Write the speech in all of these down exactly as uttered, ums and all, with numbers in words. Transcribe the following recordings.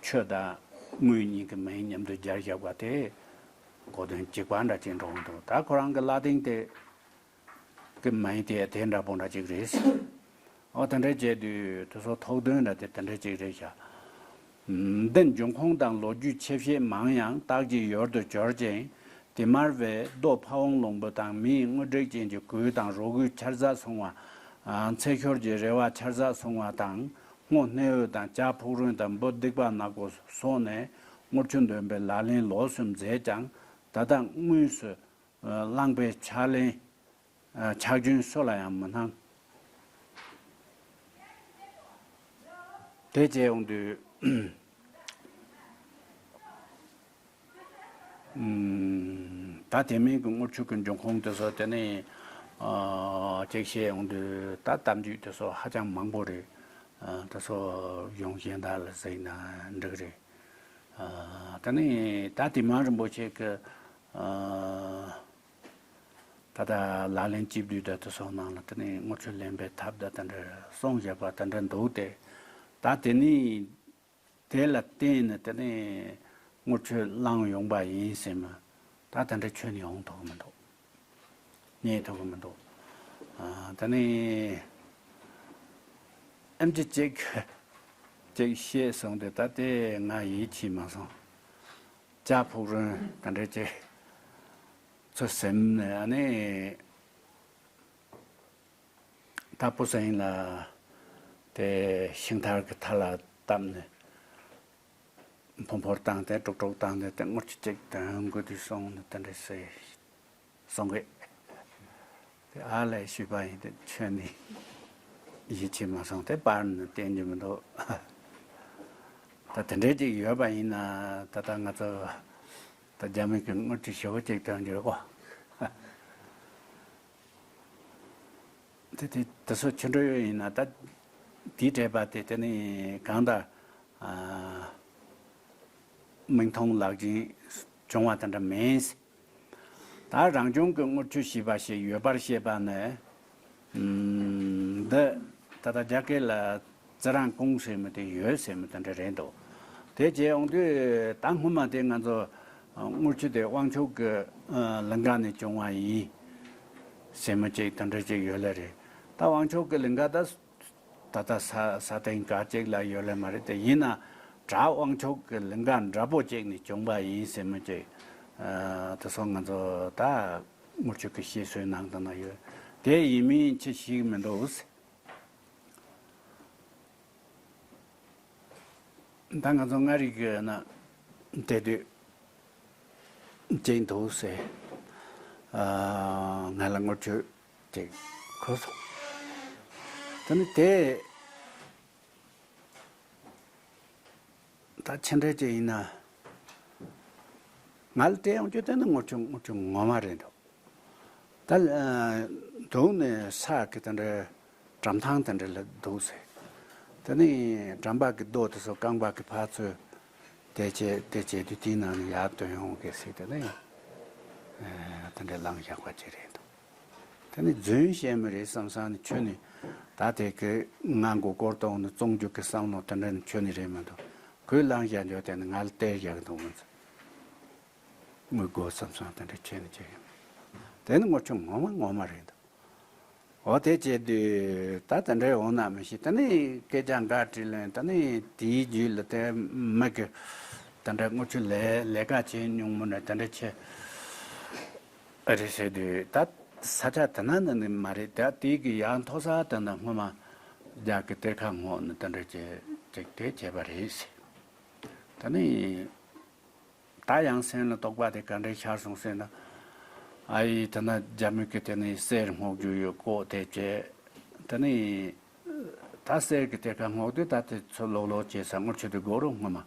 ཆོས་དང་དངུལ་གཉིས་ཀྱི་མིང་མཉམ་དུ་སྦྱར་བཞག་པ་དེ་གོ་དོན་གཅིག་པ་འདྲ་ཅིག་འགྲོ་གི་འདུག་ད་ཁོ་རང་གི་ལ་དེང་དེ་གི་མིང་དེ་དེ་འདྲ་པོ་འདྲ་ཅིག་རེད། འོ་དེ་འདྲ་བྱས་དུས་དེ་ཚོ་ཐོག་དོན་འདྲ་དེ་དེ་འདྲ་ཅིག་རེད་ཤག་འདི་འབྱུང་ཁུངས་དང་ལོ་རྒྱུས་ཆེ་བཤད་མང་ཡང་རྟགས་ཀྱི་ཡུལ་དུ་གྱུར་ཅིང་། དེ་མར་བས་རྡོ་ཕ་བོང་ལུང་པ་དང་མིའི་དངོས་བྲེག་ཅན་གྱི་གོས་དང་རོ་གོས་ཆར་ཟག་སོང་བ། ཚེ་ཤོར་གྱི་རེ་བ་ཆར་ཟག་སོང་བ་དང་སྔོ་སྣེ་འོད་དང་བྱ་ཕུག་རོན་དང་འབུ་སྡིག་པ་ནག་པོ་སོགས་ནས་དངུལ་ཆུ་འདོན་པའི་ལག་ལེན་ལོ་གསུམ་མཛད་ཀྱང་ད་ལྟ་དངོས་སུ་བླངས་པའི་ཕྱག་ལེན། ཕྱག་རྒྱུན་སུ་ལ་ཡང་མི་སྣང་། དེ་བྱས་ཡོང་དུས། ད་དེ་མིན་གྱི་དངུལ་ཆུ་གི་འབྱུང་ཁུངས་དེ་ཚོ་དེ་ནས་ཅིག་བཤད་ཡོང་དུས་ད་གཏམ་རྒྱུད་དེ་ཚོ་ཧ་ཅང་མང་པོ་རེད། དེ་ཚོ་ཡོང་གཞན་དག་ལ་གཟིགས་ན་འགྲིག་རེད། དེ་ནས་ད་དེ་མ་རིན་པོ་ཆེ་གི་ད་ལྟ་ལག་ལེན་བཅུ་བདུན་དང་དེ་ཚོ་ནང་ལ་དེ་ནས་དངུལ་ཆུ་ལེན་པའི་ཐབས་དང་དེ་འདྲ་གསུངས་བཞག་པ་དེ་འདྲ་འདུག་སྟེ། ད་དེ་ནས་དེ་ལ་བརྟེན་ནས་དེ་ནས་དངུལ་ཆུ་བླངས་ཡོང་པ་ཡིན་ཟེར་མ། ད་དེ་འདྲ་ཁྱོན་ནས་ཡོང་ཐུབ་ཀྱི་མི་འདུག་རྙེད་ཐུབ་ཀྱི་མི་འདུག་ཨ། དེ་ནས་ཨེམ་ཆི་གཅིག་གཅིག་བཤད་སོང་དུས་ད་དེ་ང་ཡིད་ཆེས་མ་སོང་། བྱ་ཕུག་རོན་དེ་འདྲ་ཅིག་ཚོ་ཟིན་ནས་ཨ་ནི། ད་པུ་སེང་ལ་དེ་ཤིང་ཐར་གྱི་མཐའ་ལ་བཏབ་ནས་ཕུང་པོར་བཏང་སྟེ་དཀྲུག་དཀྲུག་བཏང་སྟེ་དེ་དངུལ་ཆུ་གཅིག་དོན་དགོས་དུས་སོང་ནས་དེ་འདྲ་ཟེར་སོང་གི། དེ་ཨ་ལས་ཞུས་པ་ཡིན་ཏེ་ཁྱོན་ནས་ཡིད་ཆེས་མ་སོང་། དེ་པར་ནས་བསྟན་རྒྱུ་མི་འདུག་ད་དེ་འདྲའི་ཅིག་ཡོད་པ་ཡིན་ན་ད་ལྟ་ང་ཚོ་ད་རྒྱ་མི་གི་དངུལ་ཆུ་ཞེ་པོ་ཅིག་དོན་རྒྱུ་རེད་གོ། དེ་དེ་དེ་ཚོ་ཆུ་འགྲོ་ཡོད་ཡིན་ན་ད་དེའི་འབྲེལ་པ་དེ་དེ་ནི་གང་ལྟར་མིག་མཐོང་ལག་ཟིན་བྱུང་བ་དེ་འདྲ་མིན། ད་རང་བྱུང་གི་དངུལ་ཆུ་ཞེས་པ་ཞིག་ཡོད་པར་བཤད་པ་ནི་འདི་ད་ལྟ་རྒྱ་སྐད་ལ་ཙི་རང་ཀུང་ཟེར་མི་དེ་ཡོད་ཟེར་མི་དེ་འདྲ་རེད་འདུག་དེ་བྱས་ཡོང་དུས་ད་སྔོན་མ་དེ་ང་ཚོ་དངུལ་ཆུ་དེ་དབང་ཕྱུག་གི་ལིང་ག་ནས་བྱུང་བ་ཡིན་ཟེར་མི་ཅིག་དེ་འདྲ་ཅིག་ཡོད་ལེ་རེད། ད་དབང་ཕྱུག་གི་ལིང་ག་ད་ད་ལྟ་ས་ས་སྟེང་ག་ཅིག་ལ་ཡོད་ལེ་མ་རེད། དེ་ཡིན་ན་བྲག་དབང་ཕྱུག་གི་ལིང་ག་འདྲ་པོ་ཅིག་ནས་བྱུང་བ་ཡིན་ཟེར་མི་ཅིག་དེ་ཚོ་ང་ཚོ་ད་དངུལ་ཆུ་གི་བཤད་སྲོལ་ནང་དུ་ན་ཡོད། དེ་ཡིན་མིན་ཅི་ཞིག་མི་འདུག་ད་ང་ཚོ་མངའ་རིས་ཀྱི་ན་དེ་དུས་ཅིག་འདུག་ཟེར། ང་ལ་དངུལ་ཆུ་ཅིག་ཁུར་སོང་། དེ་ནི་དེ་ད་ཕྱི་འབྲེལ་ཅིག་ཡིན་ན་ང་ལ་སྤྲད་ཡོང་རྒྱུ་དེ་ནི་དངུལ་ཆུ་དངུལ་ཆུ་ངོ་མ་རེད་འདུག་ད་འདུག་ནས་ས་གི་དེ་འདྲའི་གྲམ་ཐང་དེ་འདྲ་ལ་འདུག་ཟེར། དེ་ནས་གྲམ་པ་གི་རྡོ་དེ་ཚོ་རྐང་པ་གི་ཕར་ཚུར་དེ་བྱས་དེ་བྱས་དུས་དེའི་ནང་ནས་ཡར་ཐོན་ཡོང་གི་ཟེར། དེ་ནས་དེ་འདྲ་ལངས་བཞག་པ་ཅིག་རེད་འདུག་དེ་ནས་རྫུན་བཤད་མི་རེད་བསམ་བསམ་ནས་ཁྱོན་ནས་ད་དེ་གི་ང་མགོ་སྐོར་གཏོང་ནས་བཙོང་རྒྱུ་གི་བསམ་བློ་དེ་འདྲ་ནི་ཁྱོན་ནས་རེད་མི་འདུག་ཁོས་ལངས་བཞག་རྒྱུ་དེ་ནི་ང་ལ་སྟེར་བཞག་གི་འདུག་མི་ཚེ། དངུལ་དགོས་བསམ་སོང་། དེ་འདྲ་ཁྱོན་ནས་ཅི་ཡིན། དེ་ནི་དངུལ་ཆུ་ངོ་མ་ངོ་མ་རེད་འདུག་འོ་དེ་བྱས་དུས་ད་དེ་འདྲའི་འོང་ན་མི་ཤེས། ད་ནི་སྐད་ཆ་འགའ་དྲིས་ལན་ད་ནི་དེའི་རྒྱུད་ལ་དེ་མི་གི་དེ་འདྲ་དངུལ་ཆུ་ལས་ལས་ཀ་བྱེད་མྱོང་མོ་ནས་དེ་འདྲ་ཆེ་རེད་ཟེར་དུས་ད་ས་ཆ་དེ་ན་ནི་ནི་མ་རེད། ད་དེ་གི་ཡང་མཐོ་ས་དེ་ན་སྔོན་མ་རྒྱ་གི་གཏེར་ཁ་སྔོག་ནི་དེ་འདྲ་བྱས་ཅིག་དེ་བྱས་པ་རེད་ཟེར། ད་ནི། ད་ཡང་སེམས་ལ་རྟོག་པ་དེ་ག་འདྲས་ཤར་སོང་ཟེར་ན། ཨ་ཡི་དེ་ན་རྒྱ་མི་གི་དེ་ནས་གསེར་སྔོག་རྒྱུ་ཡོད་ཀོ་དེ་བྱས། དེ་ནས་ད་གསེར་གི་གཏེར་ཁ་སྔོག་དུས་ད་དེ་ཚོ་ལོག་ལོག་བྱས་ས་དངུལ་ཆུ་དེ་དགོས་རུང་སྔོན་མ།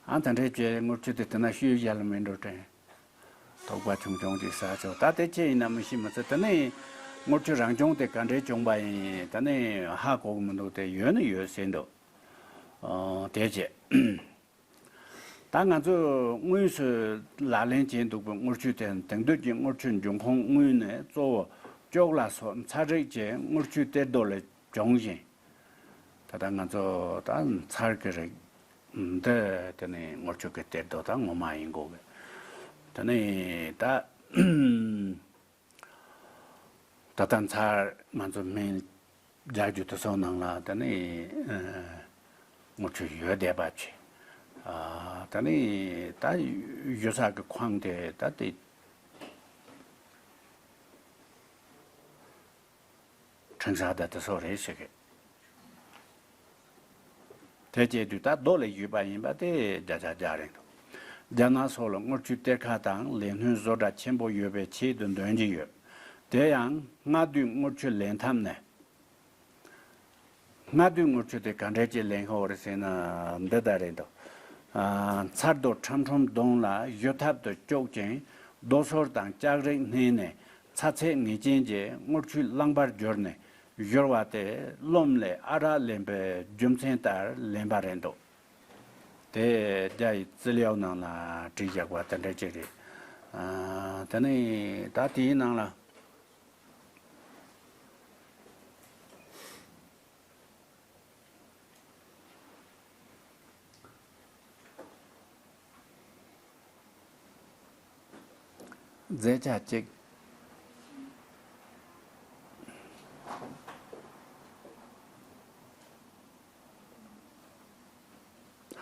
ཨ་ད་འདྲས་བྱས་དངུལ་ཆུ་དེ་དེ་ན་ཤུལ་བཞག་ལ་མི་འགྲོ་དྲན། དོགས་པ་ཆུང་ཆུང་ཅིག་ཟ་ཆོག་ད་དེ་ཅི་ཡིན་ན་མི་ཤེས་མི་ཚེ་དེ་ནས་དངུལ་ཆུ་རང་བྱུང་དེ་ག་འདྲས་བྱུང་པ་ཡིན་དེ་ནས་ཧ་གོ་གི་མི་འདུག་དེ་ཡོད་ནི་ཡོད་ཟེར་འདུག་དེ་བྱས། ད་ང་ཚོས་དངོས་སུ་ལག་ལེན་བྱས་འདུག་པའི་དངུལ་ཆུ་དེ་དེང་དུས་ཀྱི་དངུལ་ཆུ་འབྱུང་ཁུངས་དངོས་ནི་གཙོ་བོ་ཅོག་ལ་སོགས་ཚྭ་རིགས་ཀྱི་དངུལ་ཆུའི་གཏེར་རྡོ་ལས་བྱུང་ཞིང་། ད་ལྟ་ང་ཚོ་ད་ཚྭ་གི་རིགས་ འདི་དེ་ནས་དངུལ་ཆུ་གི་གཏེར་རྡོ་ད་ངོ་མ་ཡིན་དགོས་གི། དེ་ནས་ད། ད་ལྟ་ཚར་ང་ཚོ་སྨན་རྒྱག་རྒྱུ་དེ་ཚོ་ནང་ལ་དེ་ནས་དངུལ་ཆུ་ཡོད་བསྡད་པ་བྱས། དེ་ནས་ད་ཡོད་ས་གི་ཁང་དེ་ད་དེ་འཕྲེང་ས་ད་དེ་ཚོ་རེད་ཟེར་གི། དེ་བྱས་དུས་ད་རྡོ་ལ་བཞུས་པ་ཡིན་པ་དེ་བརྒྱ་ཆ་བརྒྱ་རེད་འདུག། རྒྱ་ནག་སོགས་ལ་དངུལ་ཆུའི་གཏེར་ཁ་དང་ལས་སྣོན་བཟོ་གྲྭ་ཆེན་པོ་ཡོད་པའི་ཆེད་དུ་འདོན་གྱི་ཡོད། དེ་ཡང་སྔ་དུས་དངུལ་ཆུ་ལེན་ཐབས་ནས། སྔ་དུས་དངུལ་ཆུ་དེ་ག་འདྲས་ཀྱིས་ལེན་ཤོག་རེད་ཟེར་ན་འདི་ལྟར་རེད་འདུག། ཚར་རྡོ་ཁྲམ་ཁྲུམ་གདོང་ལ་གཞུ་ཐབ་ཏུ་བཅུག་ཅིང་རྡོ་སོལ་དང་ལྕགས་རིགས་བསྣན་ནས་ཚ་ཚད་ངེས་ཅན་གྱི་དངུལ་ཆུའི་རླངས་པར་བསྒྱུར་ནས། བཞུར་བ་དེ་རློམ་ལས་ཨ་རག་ལེན་པའི་རྒྱུ་མཚན་ལྟར་ལེན་པ་རེད་འདུག། དེ་རྒྱ་ཡི་ཙི་ལིའོ་ནང་ལ་བྲིས་བཞག་པ་དེ་འདྲ་ཅིག་རེད། ཨ། དེ་ནས་ད་དེའི་ནང་ལ། རྫས་ཆ་གཅིག།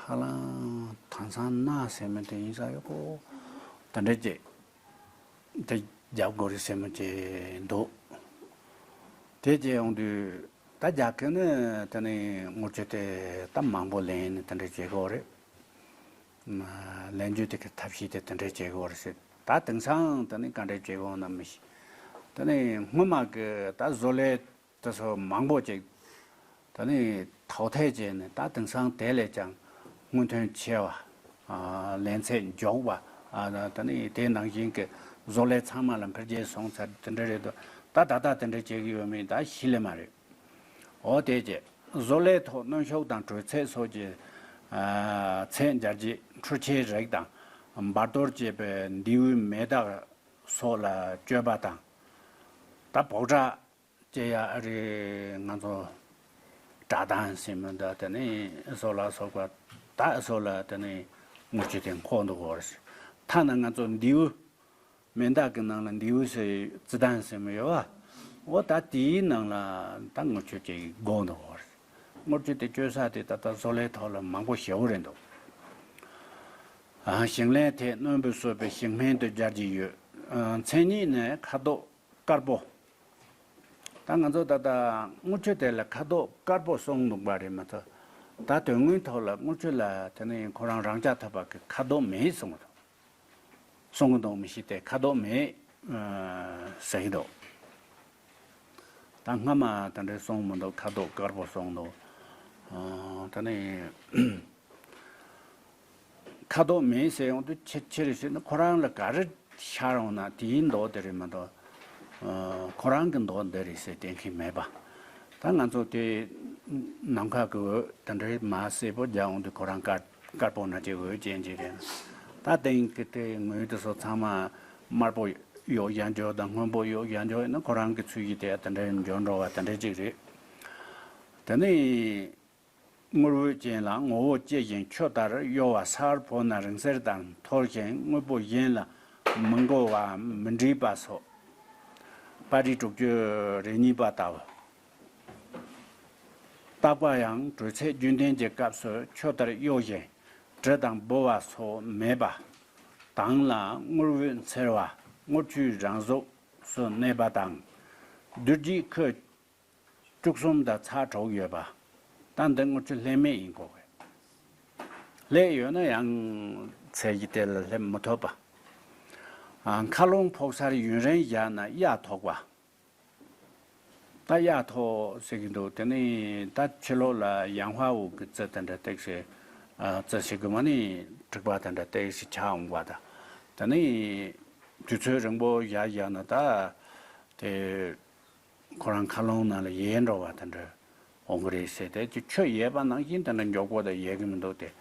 ཧ་ལམ་དེང་སང་སྣག་ཟེར་མི་དེ་ཡིན་ས་ཡོད་གོ། དེ་འདྲ་ཅིག་དེ་རྒྱབ་དགོས་རེད་ཟེར་མི་ཅིག་འདུག། དེ་བྱས་ཡོང་དུས་ད་རྒྱ་སྐད་ནི་དེ་ནི་དངུལ་ཆུ་དེ་ད་མང་པོ་ལེན་ནས་དེ་འདྲ་བྱེད་དགོས་རེད། ལེན་རྒྱུ་དེ་གི་ཐབས་ཤེས་དེ་དེ་འདྲ་བྱེད་དགོས་རེད་ཟེར། ད་དེང་སང་དེ་ནི་ག་འདྲ་བྱེད་དགོས་ན་མི་ཤེས། དེ་ནི་སྔོན་མ་གི་ད་བཟོ་ལས་དེ་ཚོ་མང་པོ་ཅིག་དེ་ནི་ཐོག་ཐད་བྱས་ནས་ད་དེང་སང་དེ་ལས་ཀྱང་སྔོན་ཐོན་ཆེ་བ། ཨ། ལེན་ཚད་མགྱོགས་པ། ཨ། དེ་ནི་དེ་ནང་བཞིན་གི་བཟོ་ལས་ཚང་མ་ལ་འཕེལ་རྒྱས་སོང་ཚར་དེ་འདྲ་རེད་འདུག། ད་ད་ལྟ་དེ་འདྲ་བྱེད་ཀྱི་ཡོད་མེད་ད་ཤེས་ལེ་མ་རེད། འོ་དེ་བྱས་བཟོ་ལས་ཐོག་གནོན་ཤུགས་དང་དྲོད་ཚད་སོགས་ཀྱི། ཨ། ཚད་འཇལ་རྒྱུ་འཕྲུལ་ཆས་རིགས་དང་འབར་གཏོར་བྱེད་པའི་མདེའུའི་མེ་སྟག་སོགས་ལ་སྤྱོད་པ་དང་། ད་འབོག་ཁྲ་བཅད་ཡ་ཨ་རི་ང་ཚོ་བཀྲག་མདངས་ཟེར་མི་འདྲ་དེ་ནི་སོགས་ལ་སོགས་པ་ད་སོགས་ལ་དེ་ནི་དངུལ་ཆུ་དེ་མཁོ་འདུག་གོ། ཐ་ན་ང་ཚོ་མདེའུ། མེ་མདའ་གི་ནང་ལ་མདེའུ་ཟེར་རྩི་ཐང་ཟེར་མི་ཡོད་བ། འོ་ད་དེའི་ནང་ལ་ད་དངུལ་ཆུ་ཅིག་དགོས་འདུག་གོ། དངུལ་ཆུ་དེ་སྤྱོད་ས་དེ་ད་ལྟ་བཟོ་ལས་ཐོག་ལ་མང་པོ་ཞེ་པོ་རེད་འདུག། ཨ། ཞིང་ལས་ཐད་རྣོན་པོས་གསོས་པའི་ཞིང་སྨན་དུ་སྦྱར་གྱི་ཡོད། ཨ། མཚན་ཉིད་ནི་ཁ་དོག་དཀར་པོ། ད་ང་ཚོ་ད་ལྟ་དངུལ་ཆུ་དེ་ལ་ཁ་དོག་དཀར་པོ་གསུངས་འདུག་པ་རེད་མ་གཏོགས། ད་དོན་དངོས་ཐོག་ལ་དངུལ་ཆུ་ལ་དེ་ནི་ཁོ་རང་རང་རྐྱ་ཐུབ་པ་གི་ཁ་དོག་མེད་གསུངས་འདུག། གསུང་གི་འདུག་མི་ཤེས་ཏེ་ཁ་དོག་མེད། ཨ། ཟེར་གྱི་འདུག། ད་སྔ་མ་དེ་འདྲའི་གསུང་མི་འདུག། ཁ་དོག་དཀར་པོ་གསུངས་འདུག། ཨ། ད་ནི་ཁ་དོག་མེད་ཟེར་ཡོང་དུས་ཆེ་ཆེ་རེད་ཟེར་ན་ཁོ་རང་ལ་ག་རེ་ཤར་ཡོང་ན་དེའི་མདོག་དེ་རེད་མ་གཏོགས། ཨ། ཁོ་རང་གི་མདོག་འདི་རེད་ཟེར་གཏན་འཁེལ་མེད་པ། ད་ང་ཚོ་དེ་ནམ་མཁའ་གི་འོད་དེ་འདྲའི་མ་སེར་པོ་རྒྱག་ཡོང་དུས་ཁོ་རང་དཀར་དཀར་པོ་ན་ཅིག་འོད་ཅན་ཅིག་རེད། ད་དེང་གི་དེ་དངུལ་དེ་ཚོ་ཚང་མ་དམར་པོ་གཡོག་བཞག་འཇོག་དང་སྔོན་པོ་གཡོག་བཞག་འཇོག་ཡིན་ན་ཁོ་རང་གི་ཚུལ་གྱིས་དེ་དེ་འདྲའི་འཇོག་འགྲོ་བ་དེ་འདྲ་ཅིག་རེད། དེ་ནས་དངུལ་འོད་ཅན་ལ་ངོ་བོ་སྐྱེ་ཞིང་ཆུ་ལྟར་གཡོ་བ་སར་བོར་ན་རིང་བསྲེལ་ལྟར་འཐོར་ཞིང་དངོས་པོ་གཞན་ལ་མི་འགོ་བའམ་མི་འདྲིས་པ་སོགས། པར་རིས་དྲུག་ཅུ་རེ་གཉིས་པ་ལྟ་བུ། བརྟག་པ་ཡང་དྲོད་ཚད་རྒྱུན་ལྡན་གྱི་སྐབས་སུ་ཆུ་ལྟར་གཡོ་ཞིང་དྲི་དང་ལྦུ་བ་སོགས་མེད་པ་དང་ལ་དངུལ་འོད་འཚེར་བ་དངུལ་ཆུའི་རང་གཟུགས་སུ་གནས་པ་དང་། རྡུལ་གྱིས་ཁུ་བཅུ་གསུམ་དང་ཚ་དྲུག་ཡོད་པ། ད་འདི་དངུལ་ཆུ་ལྷད་མེད་ཡིན་དགོས་པས། ལྷད་ཡོད་ན་ཡང་ཚད་གཞི་དེ་ལ་སླེབས་མི་ཐུབ་པ། ཨ། མཁའ་རླུང་ཕོག་སར་ཡུན་རིང་བཞག་ན་གཡའ་ཐོགས་པ། ད་གཡའ་ཐོགས་ཟེར་གྱི་འདུག། དེ་ནི་ད་ཕྱི་ལོགས་ལ་ཡང་ཧྭ་འུ་གི་རྩི་དེ་འདྲ་ཏོག་ཙམ། ཨ། རྩི་ཞིག་གི་མ་ནི་དྲེག་པ་དེ་འདྲ་ཏོག་ཙམ་ཆགས་འོང་བ་དང་། དེ་ནི་དུས་ཚོད་རིང་པོ་བཞག་བཞག་ན་ད་དེ་ཁོ་རང་མཁའ་རླུང་ནང་ལ་ཡལ་འགྲོ་བ་དེ་འདྲ་འོང་གི་རེད་ཟེར། དེ་ཆུ་ཡལ་བ་ནང་བཞིན་དེ་འདྲ་མགྱོགས་པོ་དེ་ཡལ་གི་མི་འདུག་སྟེ།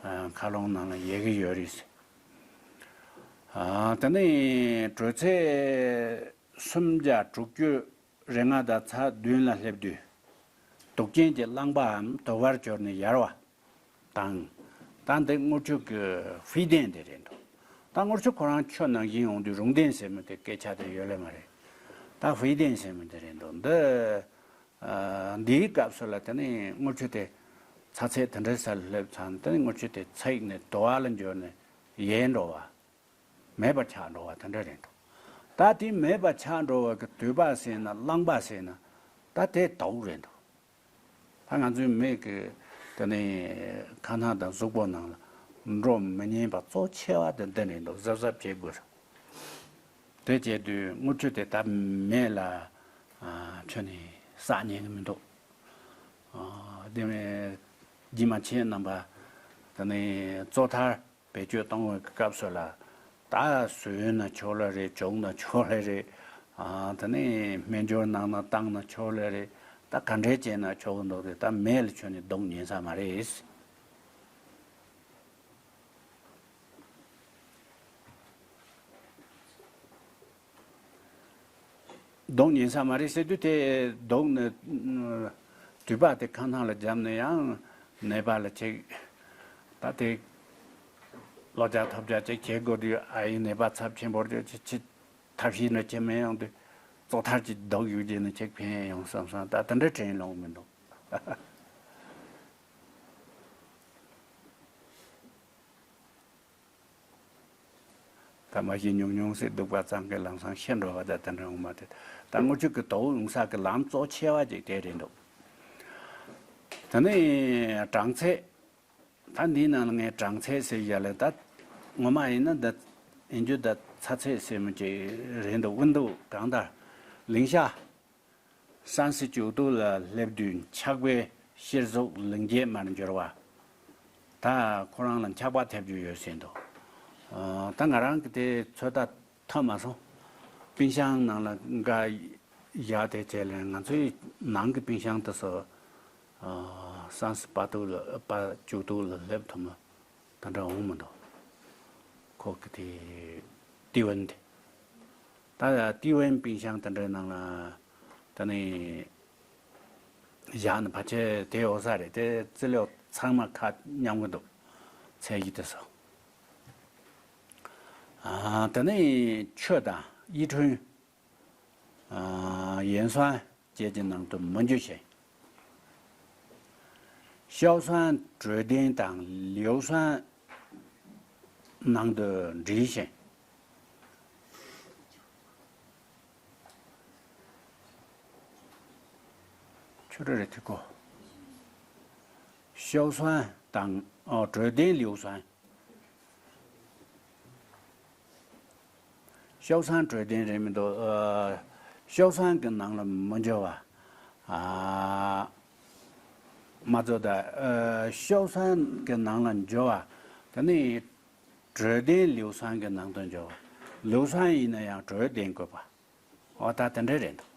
ཨ། མཁའ་རླུང་ནང་ལ་ཡལ་གི་ཡོད་རེད་ཟེར། ཨ། དེ་ནས་དྲོད་ཚད་སུམ་བརྒྱ་དྲུག་ཅུ་རེ་ལྔ་དང་ཚ་བདུན་ལ་སླེབས་དུས། དུག་ཅན་གྱི་རླངས་པའམ་དུ་བར་གྱུར་ནས་ཡལ་བ་དང་ ད་འདི་དངུལ་ཆུ་གི་ཧྥུའེ་ཏེན་དེ་རེད་འདུག་ད་དངུལ་ཆུ་ཁོ་རང་ཆུ་ནང་བཞིན་ཡོང་དུས་རུང་ཏེན་ཟེར་མི་དེ་སྐད་ཆ་དེ་ཡོད་ལེ་མ་རེད། ད་ཧྥུའེ་ཏེན་ཟེར་མི་དེ་རེད་འདུག་འདི་ཨ་འདིའི་སྐབས་སུ་ལ་དེ་ནི་དངུལ་ཆུ་དེ་ཚ་ཚད་དེ་འདྲའི་སར་སླེབས་ཚར་ནས་དེ་ནི་དངུལ་ཆུ་དེ་ཚིག་ནས་དུ་བ་ལ་འགྱུར་ནས་ཡལ་འགྲོ་བ། མེད་པར་ཆགས་འགྲོ་བ་དེ་འདྲ་རེད་འདུག་ད་དེ་མེད་པར་ཆགས་འགྲོ་བ་གི་དུད་པ་ཟེར་ན་རླངས་པ་ཟེར་ན་ད་དེ་དུག་རེད་འདུག་ད་ང་ཚོའི་མིག་གི་དེ་ནས་ཁ་ནང་དང་གཟུགས་པོ་ནང་ལ་འགྲོ་མི་ཉན་པ་གཙོ་ཆེ་བ་དེ་འདི་རེད་འདུག་གཟབ་གཟབ་བྱེད་དགོས། དེ་བྱེད་དུས་དངུལ་ཆུ་དེ་ད་མེད་ལ་ཨ་ཁྱོན་ནས་བསགས་ཉན་གི་མི་འདུག་ཨ་དེ་ནས་རྗེས་མ་ཁྱེད་རྣམ་པ་དེ་ནས་གཙོ་ཐར་བེད་སྤྱོད་གཏོང་བའི་སྐབས་སུ་ལ་ད་ཟོས་ན་ཆོག་ལེ་རེད། བྱུག་ན་ཆོག་ལེ་རེད། ཨ་དེ་ནས་སྨན་སྦྱོར་གནང་ན་བཏང་ན་ཆོག་ལེ་རེད། ད་ག་འདྲས་བྱས་ན་ཆོག་གི་འདུག་རེད། ད་མེད་ལ་ཁྱོན་ནས་སྡུག་ཉན་ས་མ་རེད། སྡུག་ཉན་ས་མ་རེད་ཟེར་དུས་དེ་སྡུག་ནི་དུད་པ་དེ་ཁ་ནང་ལ་བརྒྱབ་ནས་ཡང་ནད་པ་ལ་ཅིག་ད་དེ་བློ་རྒྱག་ཐབས་རྒྱག་ཅིག་བྱེད་དགོས་དུས་ཨ་ཡི་ནད་པ་ཚབས་ཆེན་པོར་འགྱུར་ཅིག་ཅིག་ཐབས་ཤེས་འདྲ་ཅིག་མེད་ཡོང་དུས་གཙོ་ཐར་གྱི་སྡུག་ཡུལ་རྗེས་ནས་ཅིག་ཕན་ཡོང་བསམ་སོང་། ད་དེ་འདྲ་དྲན་ཡོང་མི་འདུག་ད་མ་གཞི་ཉུང་ཉུང་ཟེར་སྡུག་པ་ཙམ་གྱིས་ལམ་སང་ཤི་འགྲོ་བ་ད་དེ་འདྲ་འོང་མ་དེ། ད་དངུལ་ཆུ་གི་དོགས་ཡོང་ས་གི་ལམ་གཙོ་ཆེ་བ་ཅིག་དེ་རེད་འདུག་དེ་ནས་གྲང་ཚད། ད་འདིའི་ནང་ལ་ངས་གྲང་ཚད་ཟེར་བཞག་ལེ། ད་ངོ་མ་ཡིན་ན་ད་ཡིན་རྒྱུ་ད་ཚ་ཚད་ཟེར་མི་ཅིག་རེད་འདུག་ཝིན་དུ་གང་ལྟར་ལིང་ཤ། སན་སི་བཅུ་དྲུག་ལ་སླེབས་དུས་འཁྱག་པའི་གཤེར་གཟུགས་ལིང་རྒྱས་མར་འགྱུར་བ། ད་ཁོ་རང་ལ་འཁྱག་པ་ཐེབས་རྒྱུ་ཡོད་ཟེར་འདུག་ཨ་ད་ང་རང་གི་དེ་ཚོད་ལྟ་ཐོན་མ་སོང་། པིན་ཤང་ནང་ལ་འགའ་བཞག་དེ་བྱས་ལས་ང་ཚོའི་ནང་གི་པིན་ཤང་དེ་ཚོ་ཨ་སན་སི་བཅུ་དྲུག་ལ་བཅུ་དྲུག་ལ་སླེབས་ཐུབ་མ། ད་འདྲ་འོང་མི་འདུག་ཁོ་གི་དེ་ཏི་ཝན་དེ། ད་ཏི་ཝན་པིན་ཤང་དེ་འདྲའི་ནང་ལ་ད་ནི་བཞག་ནས་ཕལ་ཆེར་དེ་འོ་ས་རེད། དེ་རྩི་ལེའུ་ཚང་མ་ཁ་མཉམ་གི་འདུག་ཚད་གཞི་དེ་ཚོ། ཨ་ད་ནི་ཆུ་དང་ཡི་ཁྲུན། ཨ་ཡན་སོན་བཅས་ཀྱི་ནང་དུ་མི་འཇུ་ཞིང་། ཤའོ་སོན་དྲོད་ལྡན་དང་ལིའུ་སོན་ནང་དུ་འདྲིས་ཤིང་། ཆུ་རེ་རེ་ཐིག་གོ། ཤའོ་སོན་དང་ཨོ་དྲོད་ལྡན་ལིའུ་སོན། ཤའོ་སོན་དྲོད་ལྡན་རེད་མི་འདུག་ཨ་ཤའོ་སོན་གྱི་ནང་ལ་མི་འཇུ་བ། ཨ་མ་བཟོ་ད། ཨ་ཤའོ་སོན་གྱི་ནང་ལ་འཇུ་བ། དེ་ནི་དྲོད་ལྡན་ལིའུ་སོན་གྱི་ནང་དུ་འཇུ་བ། ལིའུ་སོན་ཡིན་ན་ཡང་དྲོད་ལྡན་དགོས་པ། འོ་ད་དེ་འདྲ་རེད་འདུག་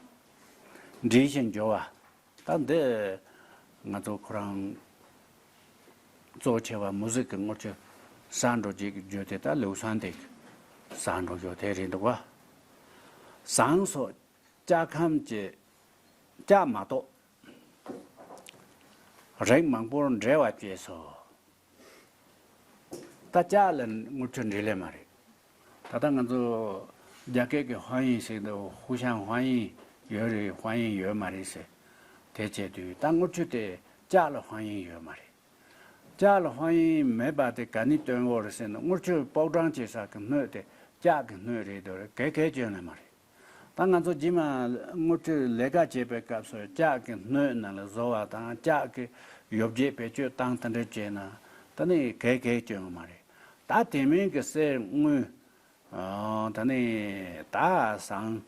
འདྲིས་ཤིང་འཇུ་བ། ད་འདི་ང་ཚོ་ཁོ་རང་གཙོ་ཆེ་བ་མུ་ཟིག་གི་དངུལ་ཆུ་ཟ་འགྲོ་རྒྱུ་གི་རྒྱུ་དེ་ད་ལིའུ་སོན་དེ་ཟ་འགྲོ་རྒྱུ་དེ་རེད་འདུག་བ། ཟངས་སོགས་ལྕགས་ཁམས་ཀྱི་ལྕགས་མ་གཏོགས་རིགས་མང་པོར་འབྲེལ་བ་བཅས་སོ། ད་ལྕགས་ལ་དངུལ་ཆུ་འདྲེས་ལེ་མ་རེད། ད་ལྟ་ང་ཚོ་རྒྱ་སྐད་ཀྱི་ཧོན་ཡིན་ཟེར་འདུག་ཧུ་ཤང་ཧོན་ཡིན་ཡོད་རེད། ཧོན་ཡིན་ཡོད་མ་རེད་ཟེར། དེ་བྱས་དུས་ད་དངུལ་ཆུ་དེ་ལྕགས་ལ་ཧོན་ཡིན་ཡོད་མ་རེད། ལྕགས་ལ་ཧོན་ཡིན་མེད་པ་དེ་ག་ནས་སྟོན་འོ་རེད་ཟེར་ན། དངུལ་ཆུ་ཕོ་བྲང་བྱེད་ས་གི་སྣོད་དེ་ལྕགས་ཀྱི་སྣོད་རེད་འདུག་རེད། གས་གས་བཅོས་ནས་མ་རེད། ད་ང་ཚོ་རྗེས་མ་དངུལ་ཆུ་ལས་ཀ་བྱེད་པའི་སྐབས་སུ་ལྕགས་ཀྱི་སྣོད་ནང་ལ་བཟོ་བ་དང་ལྕགས་ཀྱི་ཡོ་བྱད་བེད་སྤྱོད་བཏང་དེ་འདྲ་བྱས་ན་ད་ནི་གས་གས་བཅོས་ཡོང་མ་རེད། ད་དེ་མིན་གྱི་གསེར་དངུལ་ཨ་ད་ནི་ད་ཟངས་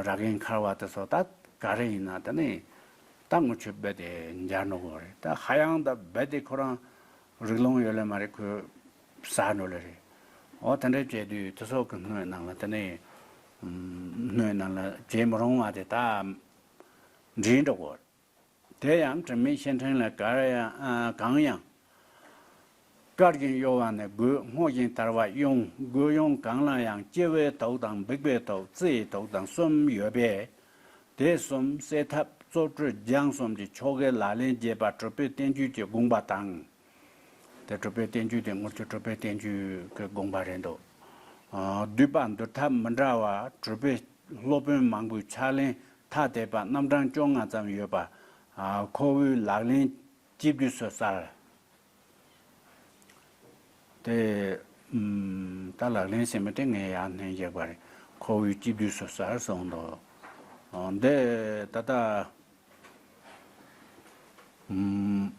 རག་གན་འཁར་བ་དེ་ཚོ་ད་ག་རེ་ཡིན་ན་ད་ནི་ད་དངུལ་ཆུ་རྦད་དེ་འབྱར་འགྲོ་གི་རེད། ད་ཧ་ཡང་ད་རྦད་དེ་ཁོ་རང་རིགས་ལོང་ཡོད་ལེ་མ་རེད། ཁོས་ཟ་འགྲོ་ལེ་རེད། འོ་དེ་འདྲ་བྱས་དུས་དེ་ཚོ་གི་སྣོད་ནང་ལ་དེ་ནས་སྣོད་ནང་ལ་བྱེད་མི་རུང་བ་དེ་ད་འདྲེས་འགྲོ་གོ། དེ་ཡང་དྲི་མེད་ཤིང་ཕྲན་ལ་གར་ཡང་ཨ་གང་ཡང་། དཀར་ཞིང་གཡོ་བ་ནི་དགོས། སྔོ་ཞིང་དར་བ་གཡུང་། དགོས་གཡུང་གང་ལ་ཡང་། སྐྱེ་བོའི་དུག་དང་འབིགས་པའི་དུག་རྩི་ཡི་དུག་དང་གསུམ་ཡོད་པས། དེ་གསུམ་སེལ་ཐབས་གཙོ་བཀྲུ་སྦྱང་གསུམ་གྱི་ཆོ་གའི་ལག་ལེན་རྒྱས་པ་གྲུབ་པའི་བསྟན་བཅོས་ཀྱི་དགོངས་པ་དང་། དེ་གྲུབ་པའི་བསྟན་བཅོས་དེ་དངུལ་ཆུ་གྲུབ་པའི་བསྟན་བཅོས་ཀྱི་དགོངས་པ་རེད་འདུག་ཨ། བསྡུས་པ་འདུལ་ཐབས་མི་འདྲ་བ་གྲུབ་པའི་སློབ་དཔོན་མང་པོའི་ཕྱག་ལེན་ཐ་དད་པ་རྣམ་གྲངས་བཅོ་ལྔ་ཙམ་ཡོད་པ། ཨ། ཁོ་བོའི་ལག་ལེན་སྤྱི་བསྡུས་སུ་གསལ། དེ། ཨམ། ད་ལག་ལེན་ཟེར་མི་དེ་ངས་ཡར་སྣོན་བཞག་པ་རེད། ཁོ་བོའི་སྤྱི་བསྡུས་སུ་གསལ་གསུངས་འདུག་འདི་ད་ལྟ། ཨམ།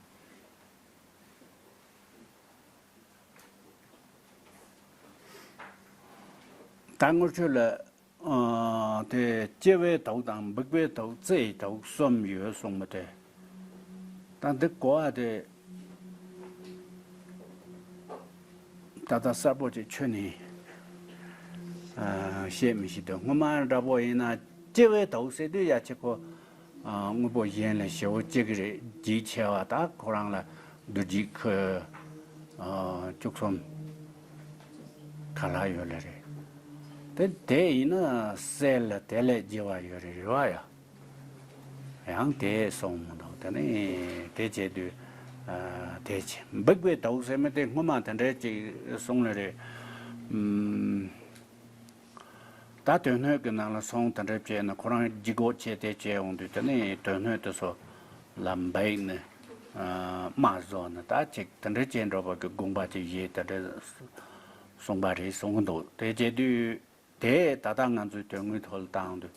ད་དངུལ་ཆུ་ལ། ཨ། དེ་སྐྱེ་བའི་དུག་དང་འབུག་པའི་དུག་བཙས་ཡི་དུག་གསུམ་ཡོད་གསུངས་མི་དེ། ད་འདི་གོ་བ་དེ་ད་ལྟ་གསལ་པོ་ཅིག་ཁྱོན་ནས། ཨ། བཤད་མི་ཤེས་དུས་སྔོན་མ་འདྲ་པོ་ཡིན་ན་སྐྱེ་བའི་དུག་ཟེར་དུས་ཡ་ཆེ་ཁོ། ཨ། དངོས་པོ་གཞན་ལས་ཞེ་བོ་གཅིག་རེད། ལྗིད་ཆེ་བ་ད་ཁོ་རང་ལ་རྡོ་རྗེ་ཁོས། ཨ། བཅུ་གསུམ་ག་ལ་ཡོད་ལེ་རེད། དེ་དེ་ཡིན་ན་གསལ་ལ་དེ་ལས་རྒྱས་པ་ཡོད་རེད་རེད་བ་ཡ། ཡང་དེ་སོང་མི་འདུག་དེ་ནས་དེ་བྱས་དུས། ཨ། དེ་བྱས་འབུག་པའི་དུག་ཟེར་མི་དེ་སྔོན་མ་དེ་འདྲའི་ཅིག་གསུངས་ལེ་རེད། ཨམ། ད་དོན་སྣོད་ཀྱི་ནང་ལ་སོང་དེ་འདྲ་བྱས་ན་ཁོ་རང་ལྗིད་ཁོག་ཆེ་དེ་བྱས་འོང་དུས་དེ་ནས་དོན་སྣོད་དེ་ཚོ་ལ་འབིགས་ནས། ཨ། རྨ་བཟོས་ནས་ད་ཅིག་དེ་འདྲ་བྱས་འགྲོ་བ་གི་དགོངས་པ་ཅིག་བཞེས་དེ་འདྲ་གསུངས་པ་རེད་གསུང་གི་འདུག་དེ་བྱས་དུས་དེ་ད་ལྟ་ང་ཚོའི་དོན་དངོས་ཐོག་ལ་བཏང་དུས་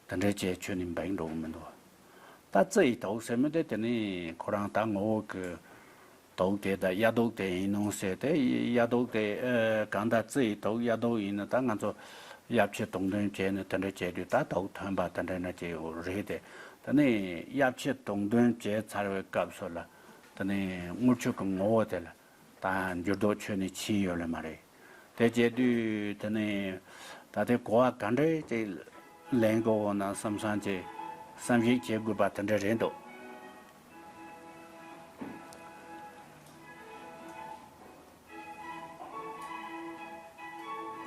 དེ་འདྲ་བྱས་ཁྱོན་ནས་འབིགས་འགྲོ་གི་མི་འདུག་ད་བཙས་ཡི་དུག་ཟེར་མི་དེ་དེ་ནས་ཁོ་རང་ད་ངོ་བོ་གི་དུག་དེ་དང་གཡའ་དུག་དེ་ཡིན་ནོ་ཟེར་ཏེ། གཡའ་དུག་དེ། ཨ། གང་ལྟར་བཙས་ཡི་དུག་གཡའ་དུག་ཡིན་ན་ད་ང་ཚོ་གཡབ་ཆུ་བཏང་འདོན་བྱས་ནས་དེ་འདྲ་བྱས་དུས་ད་དུག་ཐོན་པ་དེ་འདྲ་ན་ཅིག་རེད་དེ། དེ་ནས་གཡབ་ཆུ་བཏང་འདོན་བྱས་ཚར་བའི་སྐབས་སུ་ལ་དེ་ནས་དངུལ་ཆུ་གི་ངོ་བོ་དེ་ལ་ད་འགྱུར་ལྡོག་ཁྱོན་ནས་ཕྱིན་ཡོད་ལེ་མ་རེད། དེ་བྱས་དུས་དེ་ནས་ད་དེ་གོ་བ་ག་འདྲས་ཅིག་ལེན་དགོས་འོ་ན་བསམ་བསམ་ཅིག་བསམ་གཞིག་བྱེད་དགོས་པ་དེ་འདྲ་རེད་འདུག་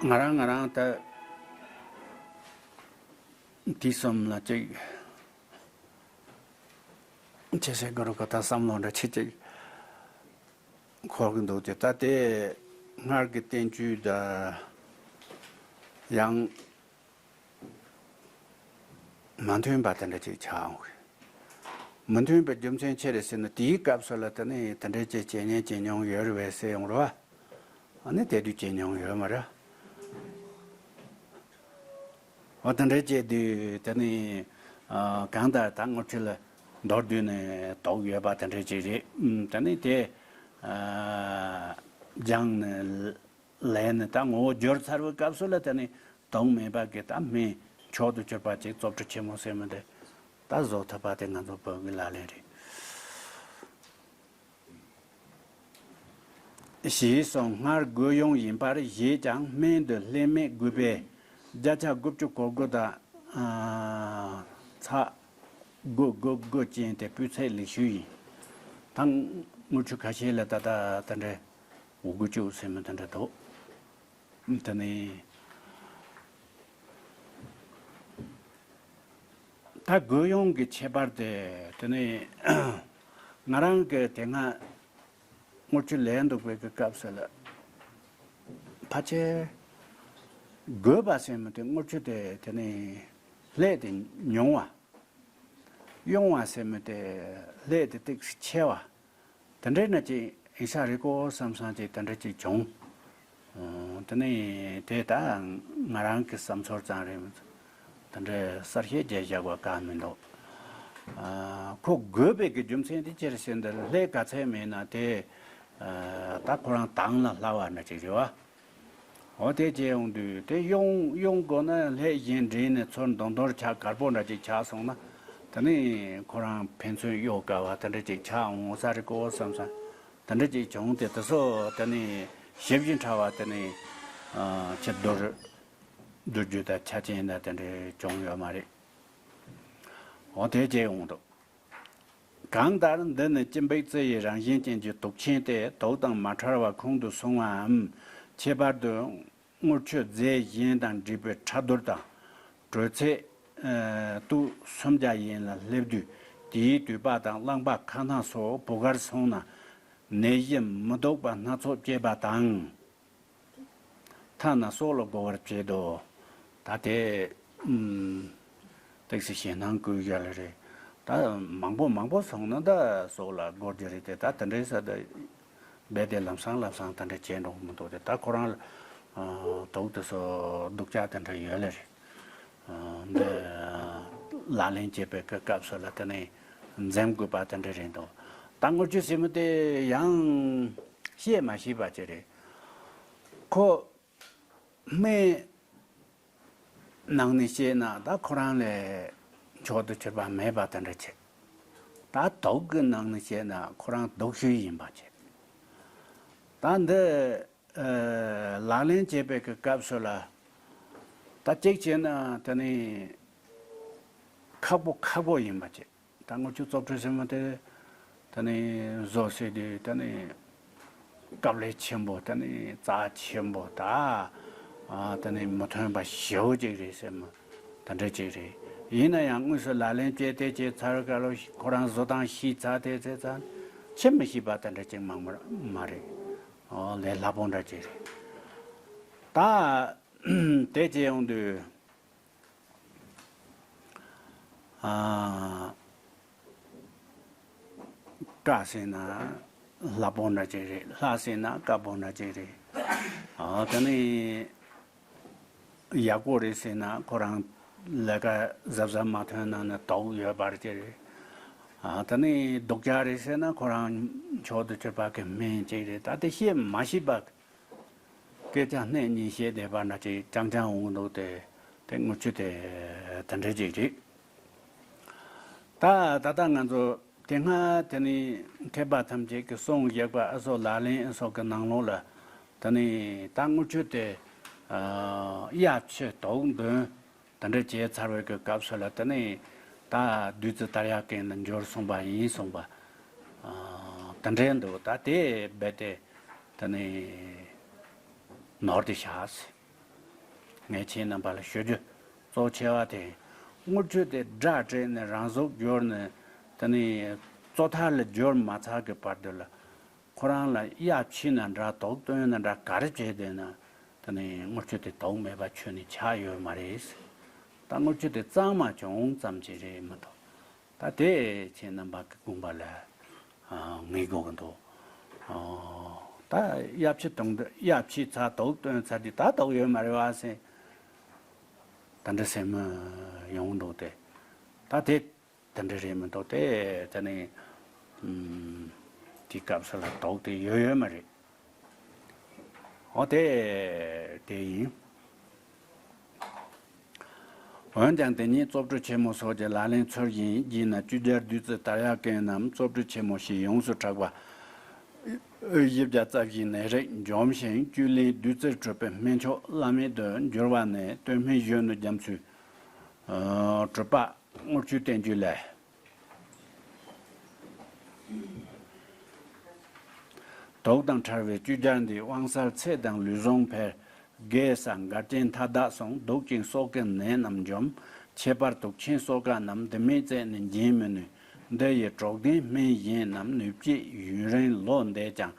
ང་རང་ང་རང་ད་དུས་གསུམ་ལ་ཅིག་ཅི་ཟེར་དགོས་རེད་གོ་ད་བསམ་བློ་འདྲ་ཆེ་ཅིག་འཁོར་གི་འདུག་སྟེ། ད་དེ་སྔར་གྱི་བསྟན་བཅོས་དང་ཡང་མ་མཐུན་པ་དེ་འདྲ་ཅིག་ཆགས་འོང་གི། མི་མཐུན་པའི་རྒྱུ་མཚན་ཅི་རེད་ཟེར་ན། དེའི་སྐབས་སུ་ལ་དེ་ནི་དེ་འདྲའི་ཅིག་བྱེད་ཉན་བྱེད་མྱོང་ཡོད་རེད་པས་ཟེར་ཡོང་རེད་བ། ཨ་ནི་དེ་དུས་བྱེད་མྱོང་ཡོད་མ་རེད། འོ་དེ་འདྲའི་བྱས་དུས་དེ་ནི། ཨ། གང་ལྟར་ད་དངུལ་ཆུ་ལ་མདོར་བསྡུས་ནས་དོགས་ཡོད་པ་དེ་འདྲའི་ཅིག་རེད། ཨུམ། དེ་ནི་དེ། ཨ། སྦྱངས་ནས་ལས་ནི་ད་ངོ་བོ་བསྒྱུར་ཚར་བའི་སྐབས་སུ་ལ་དེ་ནི་དོགས་མེད་པ་གི་ད་སྨན་མཆོག་ཏུ་གྱུར་པ་ཅིག་རྩོབ་ཁྲི་ཆེན་མོ་ཟེར་མི་འདི་ད་བཟོ་ཐུབ་པ་དེ་ང་ཚོ་བོད་ཀྱི་ལག་ལེན་རེད། ཞེས་སོགས་སྔར་དགོས་ཡོང་ཡིན་པར་བཞེད་ཀྱང་སྨན་འདི་ལྷད་མེད་དགོས་པས་བརྒྱ་ཆ་དགུ་བཅུ་གོ་དགུ་དང་། ཨ། ཚེག་དགུ་དགུ་དགུ་ཅན་དེ་སྤུས་ཚད་ལེགས་ཤོས་ཡིན། ད་དངུལ་ཆུ་ཁ་ཤས་ལ་ད་ལྟ་དེ་འདྲའི་འོ་དགུ་བཅུ་ཟེར་མི་དེ་འདྲ་འདུག་དེ་ནས་ད་དགོས་ཡོང་གི་ཁྱད་པར་དེ། དེ་ནས་ང་རང་གི་དེ་སྔ་དངུལ་ཆུ་ལེན་འདུག་པའི་གི་སྐབས་སུ་ལ་ཕལ་ཆེར་དགོས་པ་ཟེར་མི་དེ་དངུལ་ཆུ་དེ་དེ་ནས་ལྷད་དེ་ཉུང་བ། གཡུང་བ་ཟེར་མི་དེ་ལྷད་དེ་ཏོག་ཙམ་ཆེ་བ། དེ་འདྲས་ན་ཅིག་ཡིན་ས་རེད་གོ་བསམ་བསམ་ཅིག་དེ་འདྲས་ཅིག་བྱུང་། ཨོ། དེ་ནས་དེ་ད་ང་རང་གི་བསམ་ཚོར་ཙམ་རེད། དེ་འདྲས་གསལ་བཤད་བརྒྱབ་བཞག་པ་གང་མི་འདུག་ཨ། ཁོ་དགོས་པའི་གི་རྒྱུ་མཚན་དེ་ཅི་རེད་ཟེར་ན། ལྷད་ག་ཚད་མེད་ན་དེ། ཨ། ད་ཁོ་རང་དྭངས་ལ་སླ་བ་འདྲ་ཅིག་རེད་བ། འོ་དེ་བྱས་ཡོང་དུས་དེ་གཡུང་གཡུང་དགོས་ན་ལྷད་གཞན་འདྲེས་ནས་ཚུར་མདོར་མདོར་ཆགས་དཀར་པོ་འདྲ་ཅིག་ཆགས་སོང་ན། དེ་ནས་ཁོ་རང་ཕན་ཚུན་གཡོ་དཀའ་བ་དེ་འདྲ་ཅིག་ཆགས་འོང་ས་རེད་གོ་བསམ་ས། དེ་འདྲ་ཅིག་བྱུང་སྟེ། དེ་ཚོ་དེ་ནས་ཞིབ་ཅིང་ཕྲ་བ་དེ་ནས། ཨ། ཕྱིར་བསྡུར་བསྡུར་རྒྱུ་དང་ཆ་རྐྱེན་དང་དེ་འདྲ་བྱུང་ཡོད་མ་རེད། འོ་དེ་བྱས་ཡོང་འདུག་གང་ལྟར་འདི་ནི་སྤྱི་འབིགས་རྩི་ཡི་རང་བཞིན་ཅན་གྱི་དུག་ཆེན་ཏེ། དུག་དང་མ་ཕྲལ་བར་ཁོང་དུ་སོང་བའམ། ཁྱད་པར་དུ་དངུལ་ཆུ་རྫས་གཞན་དང་འདྲེས་པའི་ཕྲ་རྡོལ་དང་། དྲོད་ཚད་དུག་སུམ་བརྒྱ་ཡན་ལ་སླེབས་དུས། དེའི་དུད་པ་དང་རླངས་པ་ཁ་སྣ་སོགས་བུ་གར་སོང་ན། ནད་གཞི་མི་སྡུག་པ་སྣ་ཚོགས་སྐྱེས་པ་དང་། ཐ་ན་སྲོག་ལ་རྒོལ་བར་བྱེད་དོ། ད་དེ་ཨུམ། ཏོག་ཙམ་ཞེད་སྣང་སྐུལ་ཡ་ལ་རེད། ད་མང་པོ་མང་པོ་སོང་ན་ད་སྲོག་ལ་རྒོལ་རྒྱུ་རེད་དེ། ད་དེ་འདྲའི་ས་ད་རྦད་དེ་ལམ་སང་ལམ་སང་དེ་འདྲ་བྱས་འགྲོ་གི་མི་འདུག་དེ། ད་ཁོ་རང་ལ་ཨ་དུག་དེ་ཚོ་སྡུག་ཅག་དེ་འདྲ་ཡོད་ལ་རེད། འདི་ལག་ལེན་བྱེད་པའི་གི་སྐབས་སུ་ལ་དེ་ནས་འཛེམ་དགོས་པ་དེ་འདྲ་རེད་འདུག་ད་དངུལ་ཆུ་ཟེར་མི་དེ་ཡང་བཤད་མ་ཤེས་པ་ཅིག་རེད། ཁོ་སྨན་ནང་ནས་བཤད་ན་ད་ཁོ་རང་ལས་མཆོག་ཏུ་གྱུར་པ་མེད་པ་དེ་འདྲ་བྱེད། ད་དུག་གི་ནང་ནས་བཤད་ན་ཁོ་རང་སྡུག་ཤོས་ཡིན་པ་བྱེད། ད་འདི་ཨ་ལག་ལེན་བྱེད་པའི་གི་སྐབས་སུ་ལ་ད་གཅིག་བྱས་ན་དེ་ནི་ཁག་པོ་ཁག་པོ་ཡིན་པ་བྱེད། ད་དངུལ་ཆུ་བཙོ་བཀྲུ་ཟེར་མ་དེ་དེ་ནི་བཟོ་ཟེར་དུས་དེ་ནི་དཀའ་ལས་ཆེན་པོ། དེ་ནི་རྩ་ཆེན་པོ། ད་ཨ་དེ་ནི་མི་ཐོན་པ་ཞེ་པོ་ཅིག་རེད་ཟེར་མ་དེ་འདྲ་ཅིག་རེད། ཡིན་ན་ཡང་དངོས་སུ་ལག་ལེན་བྱས་ཏེ་བྱས་ཚར་ག་ལོ་ཁོ་རང་བཟོ་སྟངས་ཤེས་ཚར་དེ་ཚེ་ཚར་ཆི་མི་ཤེས་པ་དེ་འདྲ་ཅིག་མང་པོ་མ་རེད། ཨོ་ལས་སླ་པོ་འདྲ་ཅིག་རེད། ད་དེ་བྱས་ཡོང་དུས་ཨ་དཀའ་ཟེར་ན་སླ་པོ་འདྲ་ཅིག་རེད། སླ་ཟེར་ན་དཀའ་པོ་འདྲ་ཅིག་རེད། ཨ་དེ་ནི་ཡག་པོ་རེད་ཟེར་ན་ཁོ་རང་ལས་ཀ་གཟབ་གཟབ་མ་ཐོན་ན་ནི་དུག་ཡོད་པ་ཅིག་རེད། ཨ་དེ་ནི་སྡུག་ཅག་རེད་ཟེར་ན་ཁོ་རང་མཆོག་ཏུ་གྱུར་པ་གི་སྨན་ཅིག་རེད། ད་དེ་བཤད་མ་ཤེས་པ། སྐད་ཆ་སྣེ་གཉིས་བཤད་བསྡད་པ་འདྲ་ཅིག་རྐྱང་རྐྱང་འོང་འདུག་སྟེ། དེ་དངུལ་ཆུ་དེ་དེ་འདྲ་ཅིག་རེད། ད་ད་ལྟ་ང་ཚོ་དེ་སྔ་དེ་ནི་མཁས་པ་ཐམས་ཅད་ཀྱིས་གསུངས་བཞག་པ་ཨ་སོགས་ལག་ལེན་ཨ་སོགས་ཀྱི་ནང་ལོགས་ལ་དེ་ནི་ད་དངུལ་ཆུ་དེ་ཨ་གཡའ་ཕྱི་དུག་འདོན་དེ་འདྲ་བྱས་ཚར་བའི་གི་སྐབས་སུ་ལ་དེ་ནི་ད་བདུད་རྩི་དར་ཡག་གན་ལ་འབྱོར་སོང་པ་ཡིན་གསུངས་པ་ཨ་དེ་འདྲ་འདུག་ད་དེ་རྦད་དེ་དེ་ནི་ནོར་དེ་བཞག་ཟེར། ངས་ཁྱེད་རྣམ་པ་ལ་ཞུ་རྒྱུ་གཙོ་ཆེ་བ་དེ། དངུལ་ཆུ་དེ་སྒྲ་སྤྲད་ནས་རང་གཟུགས་བསྒྱུར་ནས་དེ་ནི་བཙོ་ཐལ་ལ་བསྒྱུར་མ་ཚར་གི་བར་དུ་ལ་ཁོ་རང་ལ་གཡའ་ཕྱི་ན་འདྲ་དུག་བཏོན་ན་འདྲ་ག་རེ་བྱས་བསྡད་ན་དེ་ནི་དངུལ་ཆུ་དེ་དུག་མེད་པ་ཁྱོན་ནས་ཆགས་ཡོད་མ་རེད། ད་དངུལ་ཆུ་དེ་གཙང་མ་བྱུང་ཙམ་ཅིག་རེད་མ་གཏོགས། ད་དེ་ཁྱེད་རྣམ་པ་གི་དགོངས་པ་ལ་ཨ་ངེས་དགོས་ཀྱི་འདུག་ཨ་ད་གཡའ་ཕྱི་དུག་འདི་གཡའ་ཕྱི་ཚར་དུག་བཏོན་ཚར་དུས་ད་དུག་ཡོད་མ་རེད་བ་ཟེར། ད་འདྲ་ཟེར་མི་ཡོང་འདུག་སྟེ། ད་དེ་དེ་འདྲ་རེད་མི་འདུག་སྟེ། དེ་ནི་ཨམ་དེའི་སྐབས་སུ་ལ་དུག་དེ་ཡོད་ཡོད་མ་རེད། འོ་དེ་དེ་ཡིན། འོན་ཀྱང་དེ་ཉིད་བཙོ་བཀྲུ་ཆེན་མོ་སོགས་ཀྱི་ལག་ལེན་ཚུལ་བཞིན་བགྱིས་ན་བཅུ་རྒྱལ་བདུད་རྩི་དར་ཡག་གན་ནམ་བཙོ་བཀྲུ་ཆེན་མོ་ཞེས་ཡོངས་སུ་གྲགས་པ། བཞི་བརྒྱ་རྩ་བཞིའི་ནད་རིགས་འཇོམས་ཤིང་བཅུད་ལེན་བདུད་རྩིར་གྲུབ་པའི་སྨན་མཆོག་བླ་མེད་དུ་འགྱུར་བ་ནི་སྟོད་སྨད་གཞོན་ནུ་རྒྱ་མཚོའི་གྲུབ་པ་དངུལ་ཆུའི་བསྟན་བཅོས་ལས། དུག་དང་ཕྲལ་བའི་བཅུ་རྒྱལ་འདི། དབང་གསལ་ཚེ་དང་ལུས་ཟུངས་འཕེལ། རྒས་ས་འགལ་རྐྱེན་མཐའ་དག་སོང་། སྡུག་ཅིང་སྲོག་གི་ནད་རྣམས་འཇོམས། ཁྱད་པར་དུག་ཆེན་གསོག་ཀ་རྣམས། འདི་མེད་རྩད་ནས་འབྱིན་མི་ནུས། འདི་ཡི་གྲོགས་ལྡན་སྨན་གཞན་རྣམས། ནུས་བསྐྱེད་ཡུན་རིང་ལོ་འདས་ཀྱང་།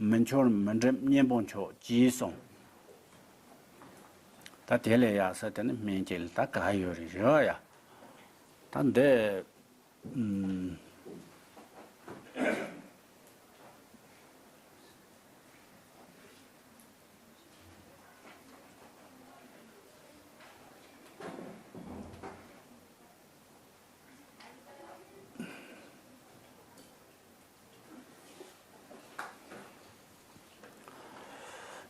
མི་འཆོར་མི་འགྲིབ་གཉེན་པོ་མཆོག་ཅེས་གསུངས། ད་དེ་ལས་ཡག་ས་དེ་ནི་སྨན་གཅིག་ལ་ད་ག་ཡོད་རེད་རེད་བ་ཡ། ད་འདི། ཨུམ།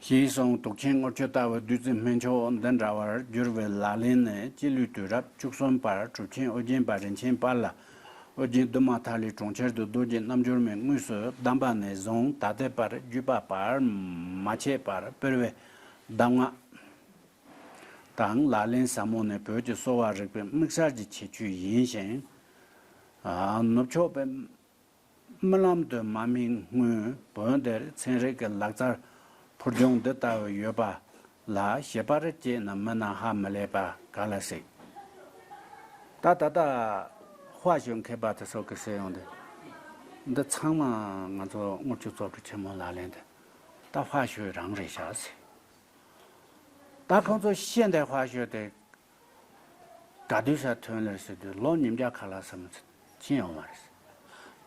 ཞེས་གསུངས། དུག་ཆེན་དངུལ་ཆུ་ལྟ་བུ་བདུད་རྩི་སྨན་མཆོག་འདི་འདྲ་བར་བསྒྱུར་བའི་ལག་ལེན་ནི་སྤྱི་ལོའི་དུས་རབས་བཅུ་གསུམ་པར་གྲུབ་ཆེན་ཨོ་རྒྱན་པ་རིན་ཆེན་དཔལ་ལ་ཨོ་རྒྱན་འདུས་མ་ཐར་ལས་གྲོང་ཁྱེར་དུ་རྡོ་རྗེ་རྣལ་འབྱོར་མའི་དངོས་སུ་གདམས་པ་ནས་བཟུང་ད་ལྟའི་བར་བརྒྱུད་པ་བར་མ་ཆད་པར་སྤེལ་བའི་གདམས་ངག་དང་ལག་ལེན་ཟབ་མོ་ནི་བོད་ཀྱི་གསོ་བ་རིག་པའི་དམིགས་བསལ་གྱི་ཁྱད་ཆོས་ཡིན་ཞིང་། ནུབ་ཕྱོགས་པའི་རྨི་ལམ་དུ་མ་སྨིན་སྔོན་བོད་འདིར་ཚན་རིག་གི་ལག་རྩལ་འཕུར་ལྗོངས་འདི་ལྟ་བུ་ཡོད་པ་ལ་ཞིབ་པར་དཔྱད་ན་མི་རྣམས་ཧ་མི་ལས་པ་ག་ལ་སྲིད། ད་ད་ལྟ་དཔའ་ཞུ་མཁས་པ་དེ་ཚོ་གི་ཟེར་ཡོང་དུས། འདི་ཚང་མ་ང་ཚོ་དངུལ་ཆུ་བཙོག་བཀྲུ་ཆེན་མོ་ལག་ལེན་དེ་ད་ཕར་ཞོག་རང་རེད་ཤག་ཟེར། ད་ཁོང་ཚོ་ཤེས་འདི་ཕར་ཞོག་དེ་ག་དུས་ས་ཐོན་ལེ་ཟེར་དུས་ལོ་ཉིས་བརྒྱ་ཁ་ལག་ཟེར་མོ་ཕྱིན་ཡོང་བ་རེད་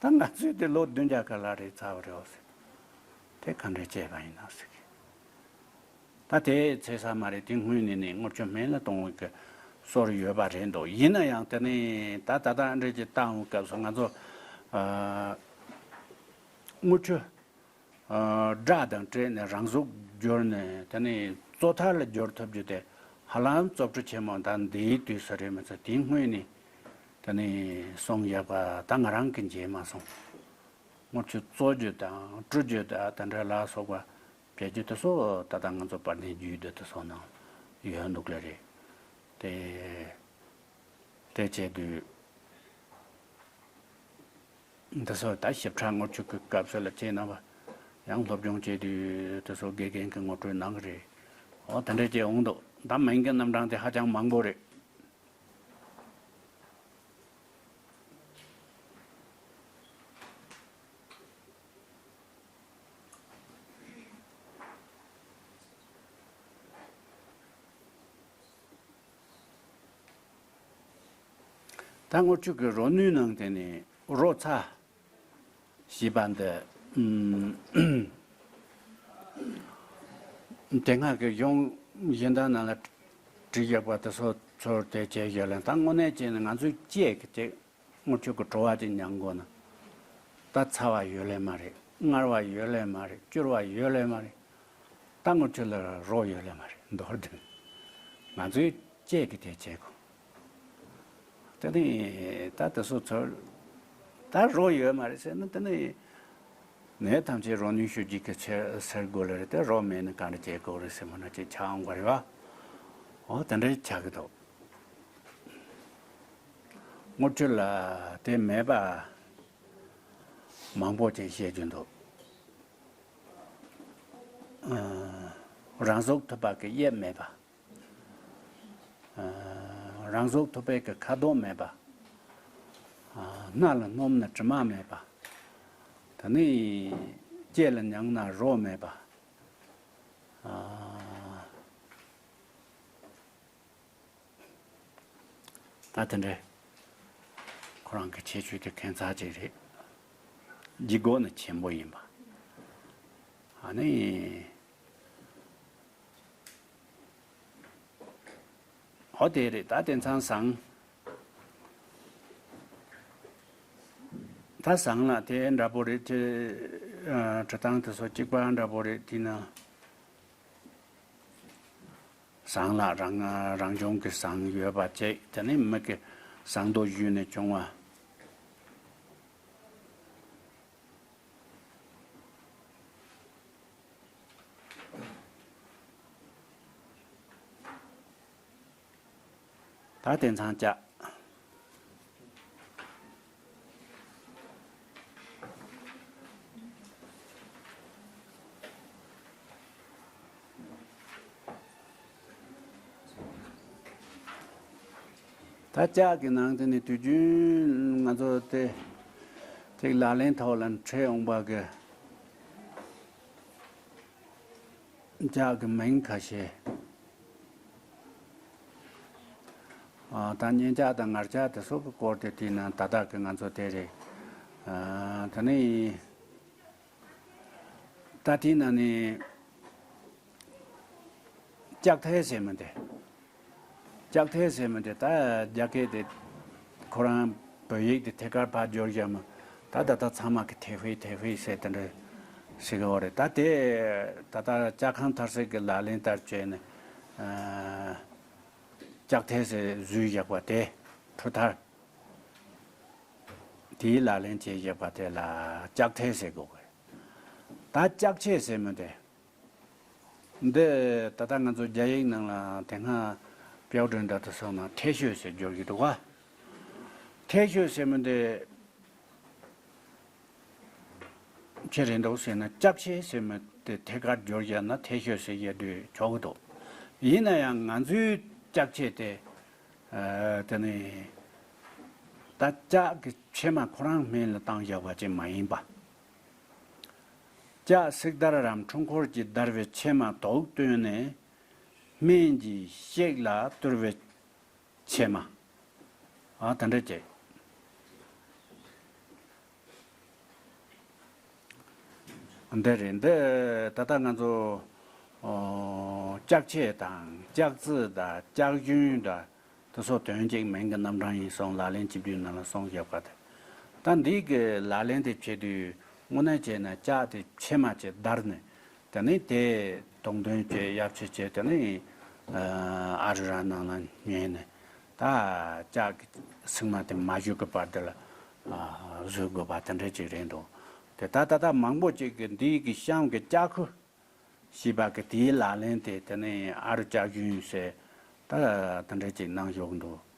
ཟེར། ད་ང་ཚོས་དེ་ལོ་བདུན་བརྒྱ་ཁ་ལག་རེད་ཚར་བ་རེད་ཟེར། དེ་ག་འདྲས་བྱས་པ་ཡིན་ན་ཟེར་གི། ད་དེ་ཚེ་ས་མ་རེད། དེ་སྔོན་ནས་ནས་དངུལ་ཆུ་སྨན་ལ་གཏོང་བའི་གི་སྲོལ་ཡོད་པ་རེད་འདུག། ཡིན་ན་ཡང་དེ་ནས་ད་ད་ལྟ་འདྲ་ཅིག་བཏང་བའི་སྐབས་སུ་ང་ཚོ་ཨ་དངུལ་ཆུ་ཨ་སྒྲ་དང་སྤྲད་ནས་རང་གཟུགས་བསྒྱུར་ནས་དེ་ནས་བཙོ་ཐར་ལ་བསྒྱུར་ཐུབ་རྒྱུ་དེ་ཧ་ལམ་བཙོག་བཀྲུ་ཆེན་མོ་ད་འདིའི་དུས་སུ་རེད་མི་ཚོ་དེ་སྔོན་ནས་དེ་ནས་གསུངས་ཡོད་པ་ད་ང་རང་གིས་མཇལ་མ་སོང་། དངུལ་ཆུ་བཙོ་རྒྱུ་དང་བཀྲུ་རྒྱུ་དང་དེ་འདྲ་ལ་སོགས་པ་བྱེད་རྒྱུ་དེ་ཚོ་ད་ལྟ་ང་ཚོ་དཔལ་ལྡན་རྒྱུད་སྡེ་དེ་ཚོ་ནང་ཡོད་འདུག་ལེ་རེད། དེ་དེ་བྱས་དུས་འདི་ཚོ་ད་ཞིབ་ཕྲ་དངུལ་ཆུ་གི་སྐབས་སུ་ལ་བྱས་ན་བ་ཡང་སློབ་སྦྱོང་བྱས་དུས་དེ་ཚོ་དགེ་རྒན་གྱི་ངོ་སྤྲོད་གནང་གི་རེད། འོ་དེ་འདྲ་བྱས་འོང་འདུག། ད་མིང་གི་རྣམ་གྲངས་དེ་ཧ་ཅང་མང་པོ་རེད། ད་དངུལ་ཆུ་གི་རོ་ནུས་ནང་དེ་ནས་རོ་ཚ་ཞེས་པ་འདི་ཨམ་དེ་སྔ་གི་གཞུང་གཞན་དག་ནང་ལ་བྲིས་ཡོད་པ་དེ་ཚོ་ཚུར་དེ་བྱས་ཡོད་ལ། ད་དངོས་གནས་བྱས་ན་ང་ཚོའི་སྐྱེས་ཀྱི་དེ། དངུལ་ཆུ་གི་བྲོ་བ་ཅིག་མྱང་དགོས་ན། ད་ཚ་བ་ཡོད་ལེ་མ་རེད། མངར་བ་ཡོད་ལེ་མ་རེད། སྐྱུར་བ་ཡོད་ལེ་མ་རེད། ད་དངུལ་ཆུ་ལ་རོ་ཡོད་ལེ་མ་རེད། མདོར་བསྡུས་ང་ཚོའི་སྐྱེས་ཀྱི་དེ་བྱེད་དགོས། དེ་ནི་ད་དེ་ཚོ་ཚོར། ད་རོ་ཡོད་མ་རེད་ཟེར་ན། དེ་ནི་ནད་ཐམས་ཅད་རོ་ནུས་ཤུགས་ཀྱིས་ཀྱི་ཆེ་སེལ་དགོས་ལེ་རེད། དེ་རོ་མེད་ན་ག་འདྲ་བྱེད་དགོས་རེད་ཟེར་མོ་ན་ཅིག་ཆགས་འོང་བ་རེད་བ། འོ་དེ་འདྲ་ཆགས་ཀྱི་འདུག། དངུལ་ཆུ་ལ་དེ་མེད་པ་མང་པོ་ཅིག་བཤད་རྒྱུ་འདུག། ཨ་རང་གཟུགས་ཐུབ་པ་གི་དབྱིབས་མེད་པ། ཨ་རང་གཟུགས་ཐུབ་པའི་གི་ཁ་དོག་མེད་པ། ཨ་སྣ་ལ་སྣོམ་ན་དྲི་མ་མེད་པ། ད་ནི་ལྕེ་ལ་མྱངས་ན་རོ་མེད་པ། ཨ། ད་དེ་འདྲའི་ཁོ་རང་གི་ཁྱད་ཆོས་དེ་ཁྱད་མཚར་ཅིག་རེད། ལྗིད་ཁོག་ནི་ཆེན་པོ་ཡིན་པ། ཨ་ནི། ཨོ་དེ་རེད། ད་དེང་སང་ཟངས། ད་ཟངས་ལ་དེ་འདྲ་པོ་རེད། དེ་ཨ་བྲི་སྟངས་དེ་ཚོ་གཅིག་པ་འདྲ་པོ་རེད། དེ་ན། ཟངས་ལ་རང་རང་བྱུང་གི་ཟངས་ཡོད་པ་བཅས། དེ་ནས་མི་གི་ཟངས་མདོག་བཞུས་ནས་བྱུང་བ། ད་དེང་སང་ལྕགས། ད་ལྕགས་ཀྱི་ནང་དེ་ནི་དུས་རྒྱུན་ང་ཚོ་དེ་ཐིག་ལག་ལེན་ཐོག་ལ་འཕྲད་འོང་བ་གི་ལྕགས་ཀྱི་མིང་ཁ་ཤས། ཨ་ད་སྙན་ལྕགས་དང་ངར་ལྕགས་དེ་ཚོ་གི་སྐོར་དེ་དེའི་ནང་ད་ལྟ་གི་ང་ཚོ་དེ་རེད། ཨ་ད་ནི། ད་དེའི་ནང་ནས་ལྕགས་ཐལ་ཟེར་མི་འདི། ལྕགས་ཐལ་ཟེར་མི་འདི་ད་རྒྱ་སྐད་དེ་ཁོ་རང་བོད་ཡིག་དེ་ཐད་ཀར་ཕར་བསྒྱུར་བཞག་མི། ད་ད་ལྟ་ཚང་མ་གི་ཐེ་ཧྥེ་ཐེ་ཧྥེ་ཟེར་དེ་འདྲ་ཟེར་གི་ཡོད་རེད། ད་དེ་ད་ལྟ་ལྕགས་ཁང་ཐར་སེལ་གི་ལག་ལེན་ལྟར་བྱས་ནས་ཨ་ལྕགས་ཐལ་ཟེར་བཟོས་བཞག་པ་དེ་འཕྲུལ་ཐལ། དེའི་ལག་ལེན་བྱས་བཞག་པ་དེ་ལ་ལྕགས་ཐལ་ཟེར་གོ་གི། ད་ལྕགས་ཆས་ཟེར་མི་དེ། འདི་ད་ལྟ་ང་ཚོ་རྒྱ་ཡིག་ནང་ལ་དེ་སྔ་标准དང་དེ་སོགས་ནང་ཐལ་ཤོས་ཟེར་སྦྱོར་གྱི་འདུག་ག། ཐལ་ཤོས་ཟེར་མི་དེ་ཅི་རེད་འདུག་ཟེར་ན། ལྕགས་ཆས་ཟེར་མི་དེ་ཐད་ཀར་སྦྱོར་བཞག་ན་ཐལ་ཤོས་ཟེར་བཞག་དུས་ཆོག་གི་འདུག། ཡིན་ན་ཡང་ང་ཚོའི་ལྕགས་ཆས་དེ། ཨ་དེ་ནི་ ད་ལྕགས་ཀྱི་ཕྱེ་མ་ཁོ་རང་སྨན་ལ་བཏང་བཞག་པ་ཅིག་མ་ཡིན་པ། ལྕགས་བསྲེགས་བརྡར་རམ་འཁྲུལ་འཁོར་གྱིས་བརྡར་བའི་ཕྱེ་མ་དོག་བཏོན་ནས་སྨན་གྱིས་གཤེགས་ལ་གཏོར་བའི་ཕྱེ་མ། ཨ་དེ་འདྲ་བྱས། འདི་རེད། འདི་ད་ལྟ་ང་ཚོ་ཨོ་ལྕགས་ཕྱེ་དང་ལྕགས་རྩི་དང་ལྕགས་ཞུན་དང་དེ་ཚོ་དོན་གཅིག་མིང་གི་རྣམ་གྲངས་ཡིན་གསུངས། ལག་ལེན་བྱེད་དུས་ནང་ལ་གསུངས་བཞག་པ་དེ། ད་འདི་གི་ལག་ལེན་དེ་བྱེད་དུས་དངོས་གནས་བྱས་ན་ལྕགས་དེ་ཕྱེ་མ་བྱས་བརྡར་ནས། དེ་ནས་དེ་དུང་འདོན་བྱས་ཡར་ཕྱེ་བྱས། དེ་ནས་ཨ་རུ་ར་ནང་ལ་ཉན་ནས། ད་ལྕགས་ཀྱི་སྲིང་མ་དེ་མ་བཞུ་གི་བར་དེ་ལ་ཨ་བཟོ་དགོས་པ་དེ་འདྲ་ཅིག་རེད་འདུག། དེ་ད་ད་ལྟ་མང་པོ་ཅིག་གི་འདི་གི་གཤམ་གྱི་ལྕགས་ཁུ་ཞེས་པ་གི་དེའི་ལག་ལེན་དེ། དེ་ནས་ཨ་རུ་ལྕགས་ཞུན་ཟེར། ད་དེ་འདྲ་ཅིག་གནང་བཞག་འདུག།